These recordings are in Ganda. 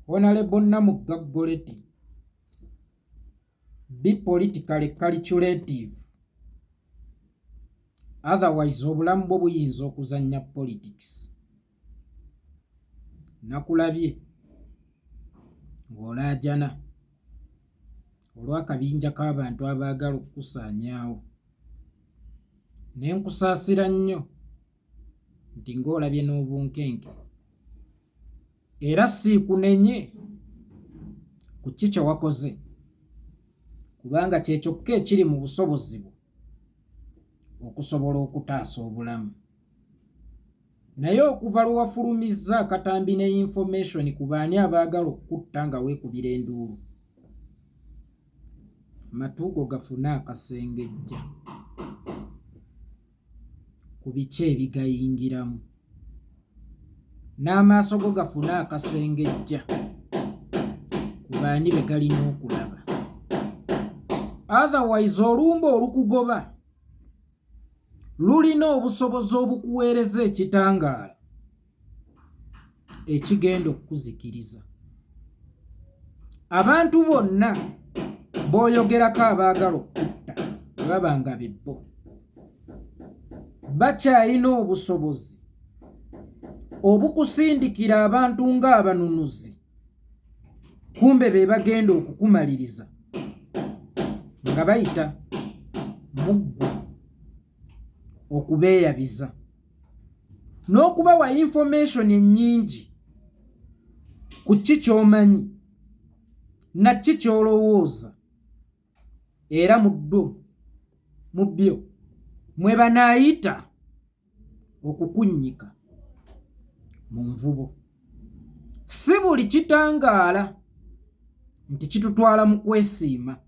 Honorable Namugga Goreti, be politically calculative, otherwise obulamu bwo buyinza okuzannya politics. Nakulabye ng'olaajana olw'akabinja k'abantu abaagala okukusaanyaawo, ne nkusaasira nnyo nti ng'olabye n'obunkenke, era siikunenye ku ki kye wakoze, kubanga kye kyokka ekiri mu busobozi bwo okusobola okutaasa obulamu. Naye okuva lwe wafulumizza akatambi ne information ku baani abaagala okukutta nga weekubira enduulu, amatu go gafune akasengejja ku biki ebigayingiramu, n'amaaso go gafune akasengejja ku baani be galina okulaba. Otherwise olumba olukugoba lulina obusobozi obukuweereza ekitangaala ekigenda okukuzikiriza. Abantu bonna b'oyogerako abaagala okukutta baba nga be bo bakyalina obusobozi obukusindikira abantu ng'abanunuzi, kumbe be bagenda okukumaliriza nga bayita mu ggwe okubeeyabiza n'okubawa information ennyingi ku ki ky'omanyi na ki ky'olowooza, era mu ddo mu byo mwe banaayita okukunnyika mu nvubo. Si buli kitangaala nti kitutwala mu kwesiima.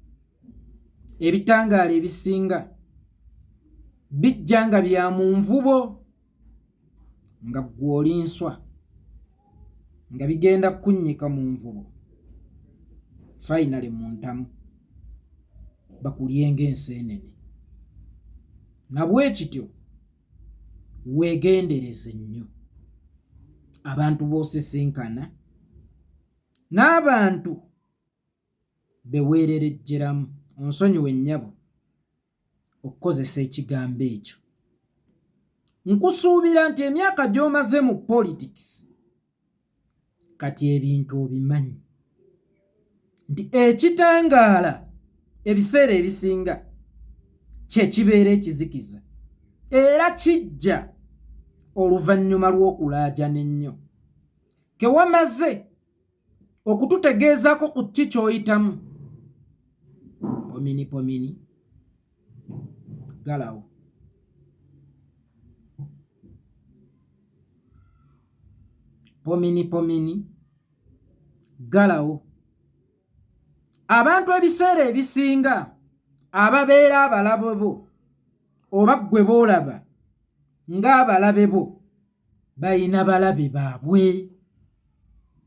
Ebitangaala ebisinga bijja nga bya mu nvubo, nga ggwe oli nswa, nga bigenda kukunnyika mu nvubo, fayinale mu ntamu bakulye ng'enseenene. Na bwe kityo weegendereze nnyo abantu b'osisinkana n'abantu be weererejjeramu. Onsonyiwe nnyabo okukozesa ekigambo ekyo. Nkusuubira nti emyaka gy'omaze mu politics kati ebintu obimanyi nti ekitangaala ebiseera ebisinga kye kibeera ekizikiza, era kijja oluvannyuma lw'okulaajana ennyo ke wamaze okututegeezaako ku ki ky'oyitamu. Pomini pomini galawo. Pomini pomini galawo. Abantu ebiseera ebisinga ababeera abalabe bo oba ggwe b'olaba ng'abalabe bo balina balabe baabwe,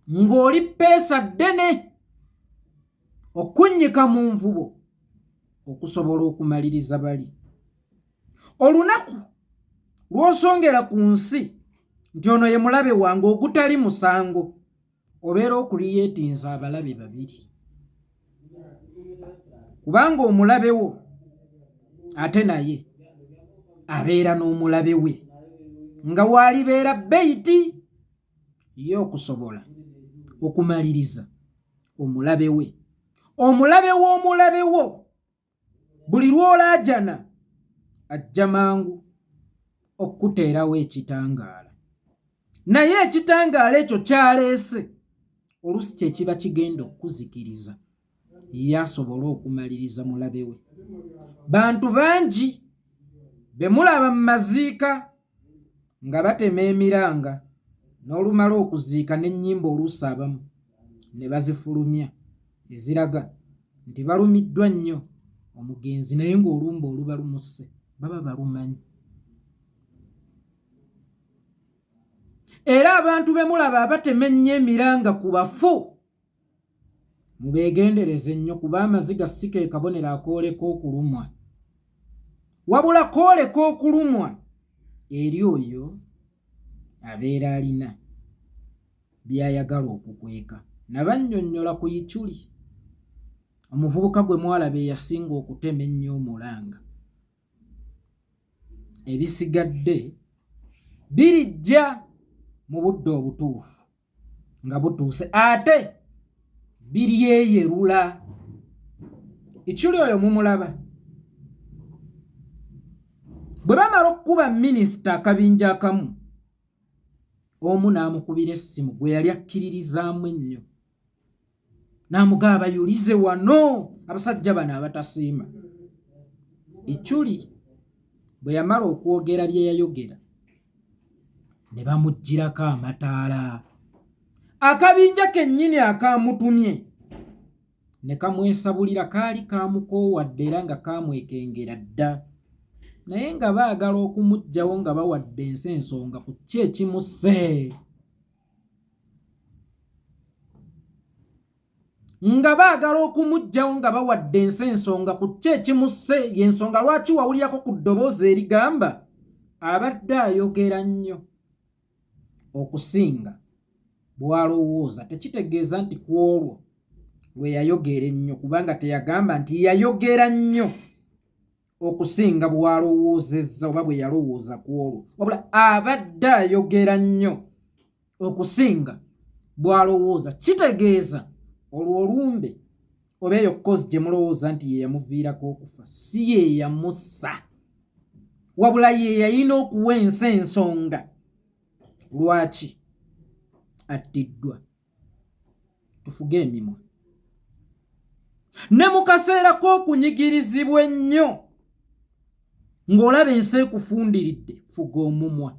ng'oli ppeesa ddene okunnyika mu nvubo okusobola okumaliriza bali. Olunaku lw'osongera ku nsi nti ono ye mulabe wange ogutali musango, obeera okuliyeetinza abalabe babiri, kubanga omulabe wo ate naye abeera n'omulabe we, nga waalibeera beyiti ye okusobola okumaliriza omulabe we. Omulabe w'omulabe wo buli lw'olaajana ajja mangu okukuteerawo ekitangaala, naye ekitangaala ekyo kyaleese oluusi kye kiba kigenda okukuzikiriza ye asobole okumaliriza mulabe we. Bantu bangi be mulaba mu maziika nga batema emiranga, n'olumala okuziika n'ennyimba oluusi abamu ne bazifulumya eziraga nti balumiddwa nnyo omugenzi, naye ng'olumba oluba lumusse baba balumanyi. Era abantu be mulaba abatema ennyo emiranga ku bafu mubeegendereze nnyo, kuba amaziga si ke kabonero akooleka okulumwa, wabula kooleka okulumwa eri oyo abeera alina by'ayagala okukweka. Nabannyonnyola ku Ichuli, omuvubuka gwe mwalaba eyasinga okutema ennyo omulanga. Ebisigadde birijja mu budde obutuufu nga butuuse, ate biryeyerula. Ichuli oyo mumulaba. Bwe bamala okukuba minisita akabinja akamu, omu n'amukubira essimu gwe yali akkiririzaamu ennyo, n'amugamba bayulize wano abasajja bano abatasiima. Ichuli bwe yamala okwogera bye yayogera, ne bamuggyirako amataala. Akabinja kennyini akaamutumye ne kamwesabulira kaali kaamukoowa dda era nga kaamwekengera dda, naye nga baagala okumuggyawo nga bawadde ensi ensonga ku ki ekimusse. Nga baagala okumuggyawo nga bawadde ensi ensonga ku ki ekimusse, y'ensonga lwaki wawulirako ku ddoboozi erigamba abadde ayogera nnyo okusinga bw'alowooza. Tekitegeeza nti ku olwo lwe yayogera ennyo, kubanga teyagamba nti yayogera nnyo okusinga bw'alowoozezza oba bwe yalowooza ku olwo, wabula abadde ayogera nnyo okusinga bw'alowooza. Kitegeeza olwo olumbe oba eyo kozi gye mulowooza nti ye yamuviirako okufa si ye yamussa, wabula ye yalina okuwa ensi ensonga lwaki attiddwa. Tufuge emimwa ne mu kaseera k'okunyigirizibwa ennyo ng'olaba ensi ekufundiridde, fuga omumwa.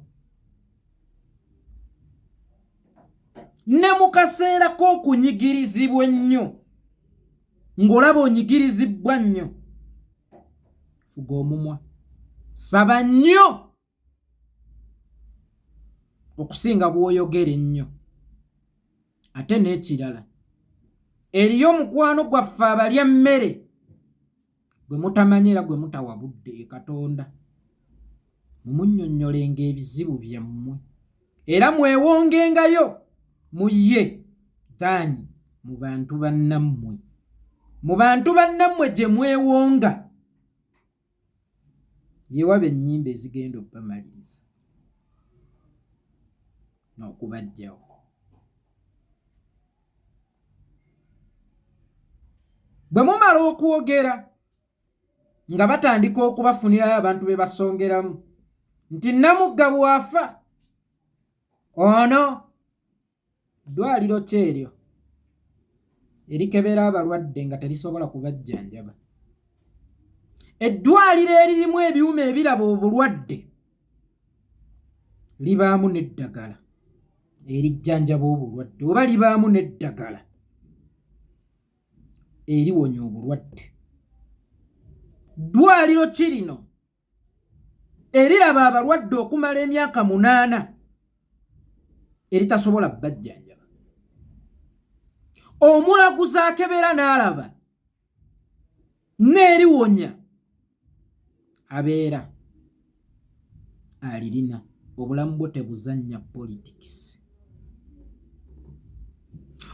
Ne mu kaseera k'okunyigirizibwa ennyo ng'olaba onyigirizibbwa nnyo, fuga omumwa, saba nnyo okusinga bw'oyogera ennyo. Ate n'ekirala, eriyo omukwano gwaffe abalya mmere gwe mutamanyi era gwe mutawa budde, ye Katonda. Mumunnyonnyolenga ebizibu byammwe era mwewongengayo mu ye than mu bantu bannammwe. Mu bantu bannammwe gye mwewonga yewaba ennyimba ezigenda okubamaliriza n'okubaggyawo. Bwe mumala okwogera nga batandika okubafunirayo abantu be basongeramu nti Namugga bw'afa ono ddwaliro ki eryo erikebera abalwadde nga terisobola kubajjanjaba? Eddwaliro eririmu ebyuma ebiraba obulwadde libaamu n'eddagala erijjanjaba obulwadde, oba libaamu n'eddagala eriwonya obulwadde. Ddwaliro ki lino eriraba abalwadde okumala emyaka 8 eritasobola bajjanjaba? Omulaguzi akebera n'alaba n'eriwonya abeera alirina. Obulamu bwo tebuzannya politics.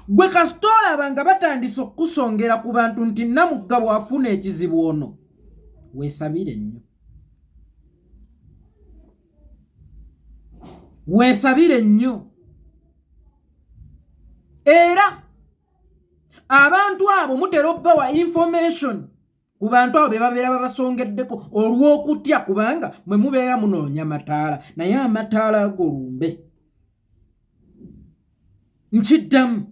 Gwe kasita olaba nga batandise okukusongera ku bantu nti Namugga bw'afuna ekizibu ono, weesabire nnyo, weesabire nnyo. Era abantu abo mutera okubawa information ku bantu abo be babeera babasongeddeko olw'okutya, kubanga mwe mubeera munoonya mataala, naye amataala ago lumbe. Nkiddamu,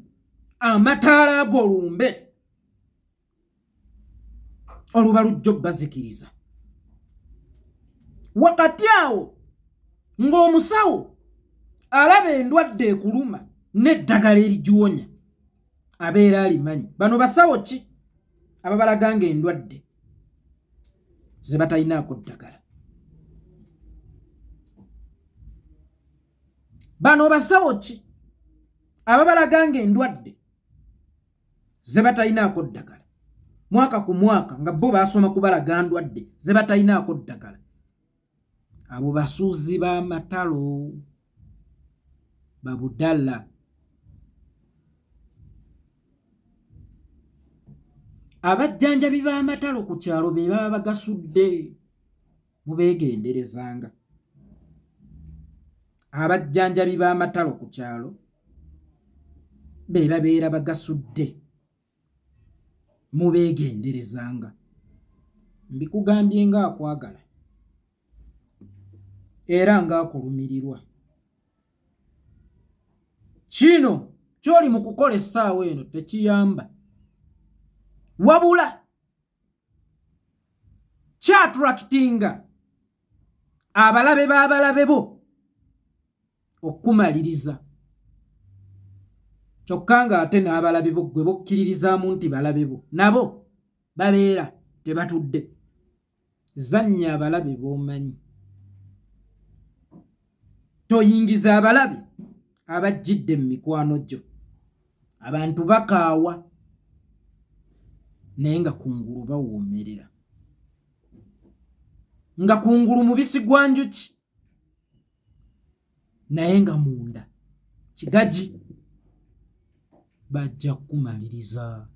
amataala ago lumbe oluba lujja obbazikiriza. Wakati awo ng'omusawo alaba endwadde ekuluma n'eddagala erigiwonya abeera alimanyi. Bano basawo ki ababalaga nga endwadde ze batalinaako ddagala? Bano basawo ki ababalaga nga endwadde ze batalinaako ddagala mwaka ku mwaka, nga bo basoma kubalaga ndwadde ze batalinaako ddagala? Abo basuuzi b'amatalo babudala. Abajjanjabi b'amatalo ku kyalo be baba bagasudde, mubeegenderezanga. Abajjanjabi b'amatalo ku kyalo be babeera bagasudde, mubeegenderezanga. Mbikugambye ng'akwagala era ng'akulumirirwa. Kino ky'oli mu kukola essaawa eno tekiyamba, wabula kyaturakitinga abalabe b'abalabe bo okukumaliriza, kyokka ng'ate n'abalabe bo gwe bokkiririzaamu nti balabe bo nabo babeera tebatudde. Zannya abalabe b'omanyi, toyingiza abalabe abajjidde mu mikwano gyo. Abantu bakaawa naye nga kungulu bawoomerera, nga kungulu mubisi gwa njuki naye nga munda kigagi. Bajja kukumaliriza.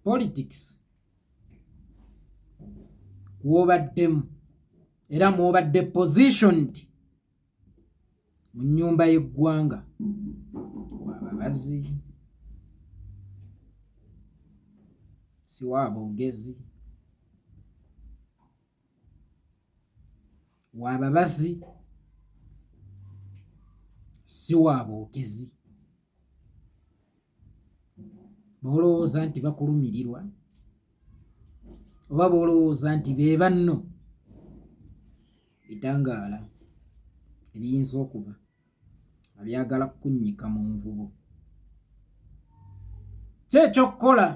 Politics kwobaddemu era mwobadde positioned mu nnyumba y'eggwanga wababazi, si waboogezi, wababazi si waboogezi. B'olowooza nti bakulumirirwa oba b'olowooza nti be banno, bitangaala ebiyinza okuba nga byagala kukunnyika mu nvubo. Ki eky'okukola?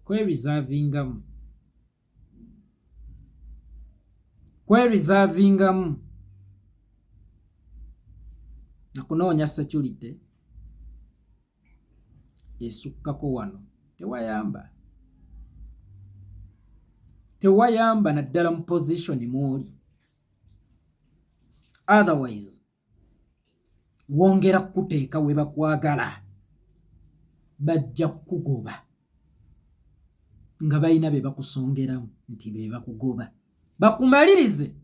Kwerizaavingamu, kwerizaavingamu na kunoonya security esukkako wano. Tewayamba, tewayamba naddala mu position mwoli, otherwise wongera kukuteeka we bakwagala, bajja kukugoba nga balina be bakusongeramu nti be bakugoba, bakumalirize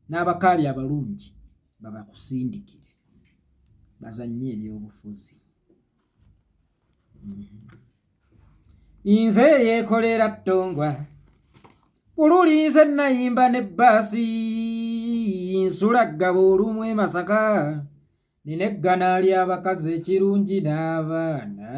n'abakaali abalungi babakusindikire bazannye ebyobufuzi. Nze yeekolera ttongwa ku luli, nze nayimba ne bbaasi, nsula ggaba olumu e Masaka, nina eggana ly'abakazi ekirungi n'abaana.